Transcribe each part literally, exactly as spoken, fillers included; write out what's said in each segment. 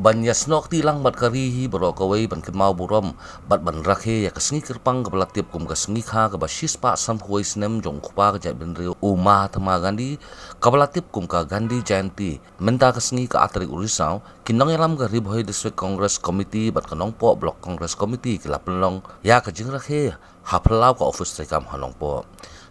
ban ïasnoh kti lang bad ka ri hi baroh kawei ban kynmaw burom bad ban rakhe ïa ka sngi kyrpang kaba la tip kum ka sngi kha kaba shispah sanphew wei snem jong u kpa ka jaitbynriew u Mahatma Gandhi, kaba la tip kum ka Gandhi Jayanti. Mynta ka sngi ka ar tarik u Risaw, ki nongïalam ka Ri Bhoi District Congress Committee bad ka Nongpoh Block Congress Committee ki la pynlong ïa ka jingrakhe ha phyllaw ka office treikam ha Nongpoh.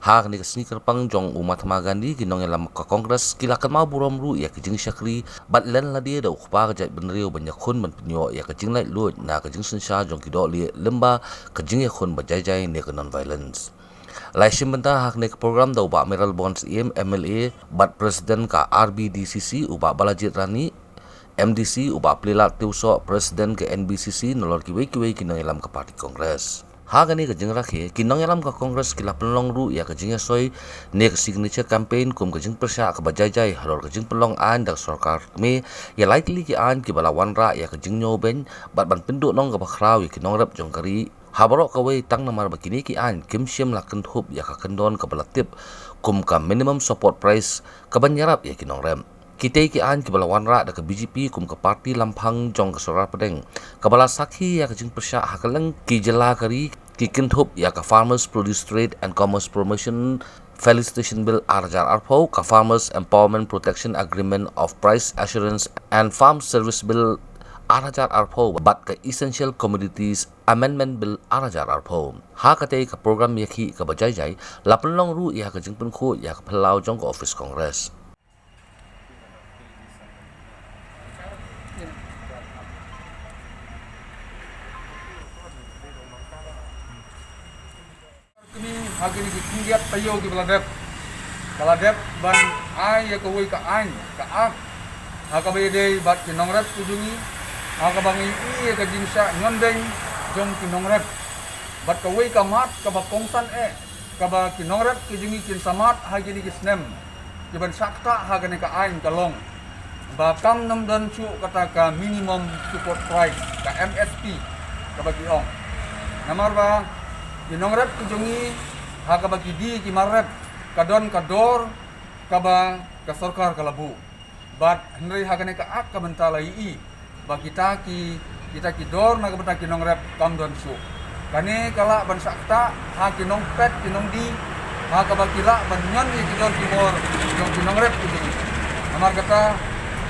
Ha kane ka sngi kyrpang jong u Mahatma Gandhi, ki nongïalam ka Congress ki la kynmaw burom ruh ïa ka jingshakri bad len lade da u kpa ka jaitbynriew ban ïakhun ban pynïoh ïa ka jinglaitluid na ka jingsynshar jong ki dohlieh lyngba ka jingïakhun ba jai jai ne ka non-violence. La ïashim bynta ha kane ka program da u Bah Mayralborn Syiem, M L A bad President ka R B D C C, u Bah Balajied Rani, M D C u Bah Plielad Tiewsoh, President ka N B C C, nalor kiwei kiwei ki nongïalam ka party Congress. Ha kane ka jingrakhe, ki nongïalam ka Congress ki la pynlong ruh ïa ka jingïasoi ne ka signature campaign kum ka jingpyrshah kaba jai jai halor ka jingpynlong aiñ da ka sorkar kmie ïa lai tylli ki aiñ kiba la wanrah ïa ka jingñiewbeiñ bad ban pynduhnong kaba khraw ïa ki nongrep jong ka ri ha baroh kawei, tang namar ba kine ki aiñ kim shym la kynthup ïa ka kyndon kaba la tip kum ka minimum support price kaban ïarap ïa ki nongrep. Kitei ki aiñ kiba la wanrah da ka B J P kum ka party lamphang jong ka sorkar pdeng, kaba la sakhi ïa ka jingpyrshah ha kylleng ki jylla ka ri, ki kynthup ïa ka Farmers Produce Trade and Commerce Promotion Felicitation Bill ar hajar arphew, ka Farmers Empowerment Protection Agreement of Price Assurance and Farm Service Bill ar hajar arphew bad ka Essential Commodities Amendment Bill ar hajar arphew. Ha katei ka program ïakhih kaba jai jai, la pynlong ruh ïa ka jingpynkhuid ïa ka phyllaw jong ka office Congress. Kine ha kine ki khyndiat taïew kiba la dep, ka la dep ban ai ïa kawei ka aiñ ka Act ha kaba ïadei bad ki nongrep ki jong ngi, ha kaba ngi ïohi ïa ka jingshah ñion beiñ jong ki nongrep bad kawei ka mat kaba kongsan eh kaba ki nongrep ki jong ngi kin samad ha kine ki snem kiban shah ktah ha kane ka aiñ ka long ba kam nym don shuh kata ka minimum support price, ka M S P kaba ki ong. Namar ba ki nongrep ki jong ngi ha kaba ki die ki mar rep ka don ka dor kaba ka sorkar ka la buh. Bad hynrei ha kane ka Act ka mynta la ïohi ba kita ki, kita ki dor na ka bynta ki nongrep kam don shuh. Kane ka lah ban shah ktah ha ki nongpet ki nongdie ha kaba ki lah ban ñion ïa ki dor ki bor jong ki nongrep ki jong ngi. Namar kata,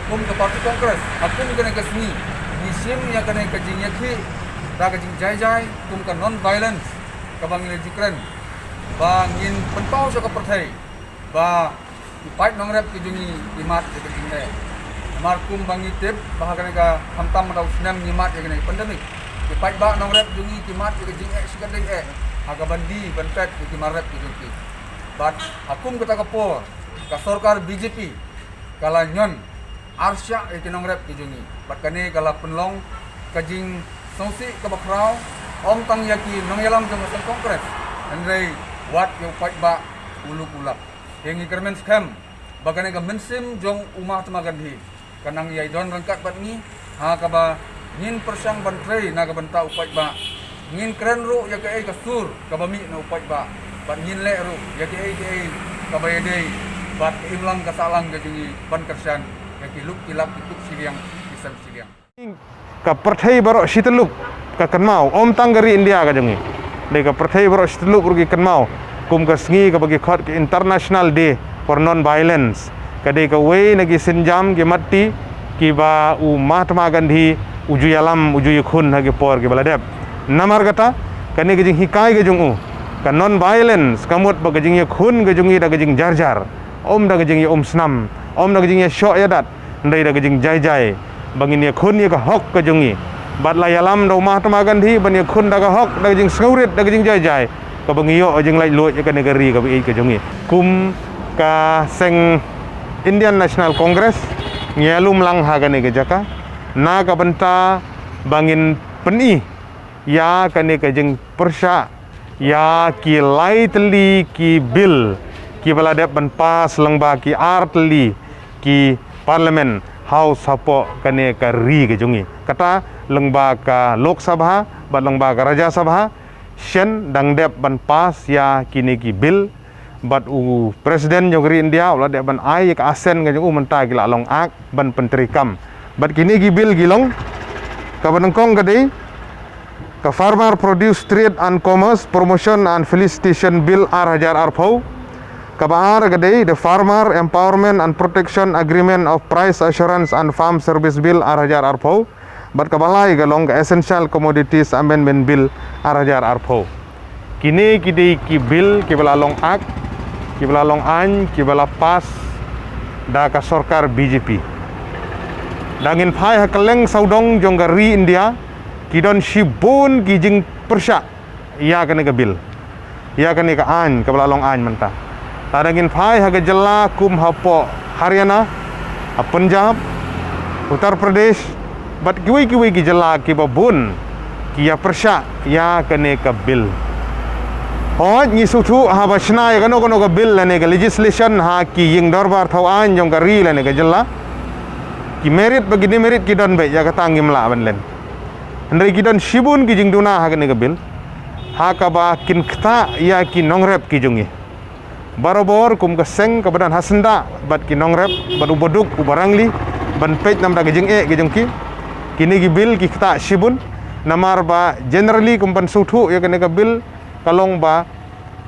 kum ka party Congress, ha kum kane ka sngi ngi shim ïa kane ka jingïakhih da ka jingjai jai kum ka non-violence kaba ngi la ju kren ba ngin pynpaw sha ka pyrthei ba ki paid nongrep ki jong ngi ki mad ïa ka jingeh. Namar kum ba ngi tip ba ha kane ka khamtam mynta u snem ngi mad ïa kane ka pandemic, ki paidbah nongrep jong ngi ki mad ïa ka jingeh shikatdei eh ha kaban die ban pet ïa ki mar rep ki jong ki. Bad ha kum kata ka por ka sorkar B J P ka la ñion arshah ïa ki nongrep ki jong ngi. Bad kane ka la pynlong ka jingsngewsih kaba khraw ym tang ïa ki nongïalam jong ka seng Congress, hynrei wat ïa u paidbah u luk u lak. Te ngi kyrmen skhem ba kane ka mynsiem jong u Mahatma Gandhi ka nang ïai don ryngkat bad ngi ha kaba ngin pyrshang ban trei na ka bynta u paidbah. Ngin kren ruh ïa kaei ka sur kaba mih na u paidbah bad ngin leh ruh ïa kaei kaei kaba ïadei bad ka imlang ka sahlang ka jong ngi ban kyrshan ïa ki luk ki lak, ki kup shiliang ki sem shiliang. Ka pyrthei baroh shi tyllup ka kynmaw, ym tang ka ri India ka jong ngi. Dei ka pyrthei baroh shi tyllup ruh ki kynmaw kum ka sngi kaba ki khot ka International Day for Non-Violence. Ka dei kawei na ki sienjam ki matti kiba u Mahatma Gandhi u ju ïalam, u ju ïakhun ha ki por kiba la dep. Namar kata, kane ka jinghikai ka jong u, ka non-violence, ka mut ba ka jingïakhun ka jong ngi da ka jingjarjar, ym da ka jingïaumsnam, ym da ka jingïashoh ïadat, hynrei da ka jingjai jai ba ngin ïakhun ïa ka hok ka jong ngi. Bad la ïalam da u Mahatma Gandhi ban ïakhun da ka hok, da ka jingsngewrit, da ka jingjai jai, kaba ngi ïoh ka jinglaitluid ïa kane ka ri kaba ïeit ka jong ngi. Kum ka seng Indian National Congress ngi ïalum lang ha kane ka jaka na ka bynta ba ngin pyni ïa kane ka jingpyrshah ïa ki lai tylli ki bill kiba la dep ban pass lyngba ki ar tylli ki Parliament House hapoh kane ka ri ka jong ngi. Kata lyngba ka Lok Sabha bad lyngba ka Rajya Sabha, shen dang dep ban pass ïa kine ki bill. Bad u President jong ka ri India u la dep ban ai ïa ka assent ka jong u, mynta ki la long act ban pyntreikam. Bad kine ki bill ki long, kaba nyngkong ka dei ka Farmer Produce Trade and Commerce Promotion and Felicitation Bill ar hajar arphew. Kaba ar ka dei the Farmer Empowerment and Protection Agreement of Price Assurance and Farm Service Bill ar hajar arphew. Bad kaba lai ka long ka Essential Commodities Amendment Bill ar hajar arphew. Kine ki dei ki bill kiba la long act, kiba la long aiñ, kiba la pass da ka sorkar B J P. Da ngin phai ha kylleng sawdong jong ka ri India, ki don shibun ki jingpyrshah ïa kane ka bill, ïa kane ka aiñ kaba la long aiñ mynta. Lada ngin phai ha ka jylla kum hapoh Haryana, ha Punjab, Uttar Pradesh, bad kiwei kiwei ki jylla kiba bun ki ïa pyrshah ïa kane ka bill. Hooid, ngi sngewthuh haba shna ïa kano kano ka bill lane ka legislation ha ki ïing dorbar thaw aiñ jong ka ri lane ka jylla, ki merit bad ki demerit ki don beit, ïa kata ngim lah ban len. Hynrei ki don shibun ki jingduna ha kane ka bill, ha kaba kin ktah ïa ki nongrep ki jong ngi. Barabor kum ka seng kaba don ha syndah bad ki nongrep bad uba duk uba rangli ban peit namar ka jingeh ki jong ki, kine ki bill ki ktah shibun. Namar ba generally kum ban sngewthuh ïa kane ka bill ka long ba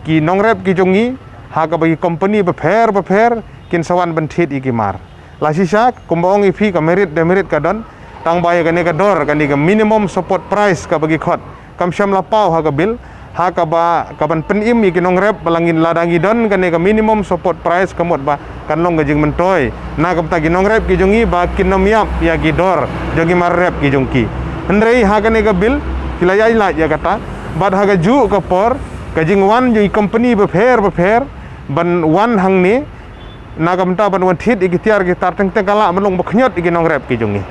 ki nongrep ki jong ngi ha kaba ki company bapher bapher kin sa wan ban thied ïa ki mar. La shisha kumba ong ïa phi, ka merit demerit ka don, tang ba ïa kane ka dor, kane ka minimum support price kaba ki khot, kam shym la paw ha ka bill, ha kaba ka ban pynim ïa ki nongrep ba la ngin, lada ngi don kane ka minimum support price ka mut ba kan long ka jingmyntoi na ka bynta ki nongrep ki jong ngi ba kin ym ïap ïa ki dor jong ki mar rep ki jong ki. Hynrei ha kane ka bill ki la ïaid lait ïa kata, bad ha kajuh ka por ka jingwan jong ki company bapher bapher ban wan hangne na ka bynta ban wan thied ïa ki tiar ki tar teng teng ka lah ban long ba khñiot ïa ki nongrep ki jong ngi.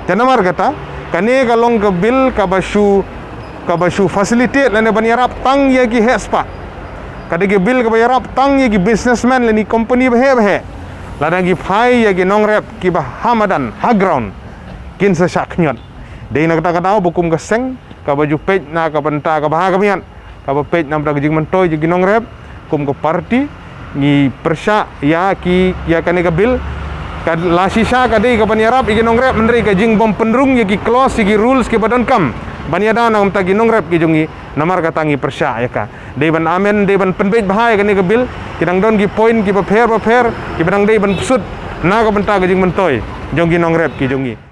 Te namar kata, kane ka long ka bill kaba shu, kaba shu facilitate lane ban ïarap tang ïa ki heh spah. Ka dei ka bill kaba ïarap tang ïa ki businessman lane company baheh baheh. Lada ngi phai ïa ki nongrep kiba ha madan, ha ground, kin sa shah khñiot. Dei na kata ka daw ba kum ka seng kaba ju peit na ka bynta kaba ha ka miat, kaba peit namar ka jingmyntoi jong ki nongrep, kum ka party ngi pyrshah ïa ki, ïa kane ka bill. Ka la shisha ka dei ka ban ïarap ïa ki nongrep, hynrei ka jingbym pynrung ïa ki clause, ïa ki rules kiba donkam ban ïada na ka bynta ki nongrep ki jong ngi, namar kata ngi pyrshah ïa ka. Dei ban amend, dei ban pynbeit bha ïa kane ka bill. Ki dang don ki point kiba pher bapher kiba dang dei ban pynsuh na ka bynta ka jingmyntoi jong ki nongrep ki jong ngi.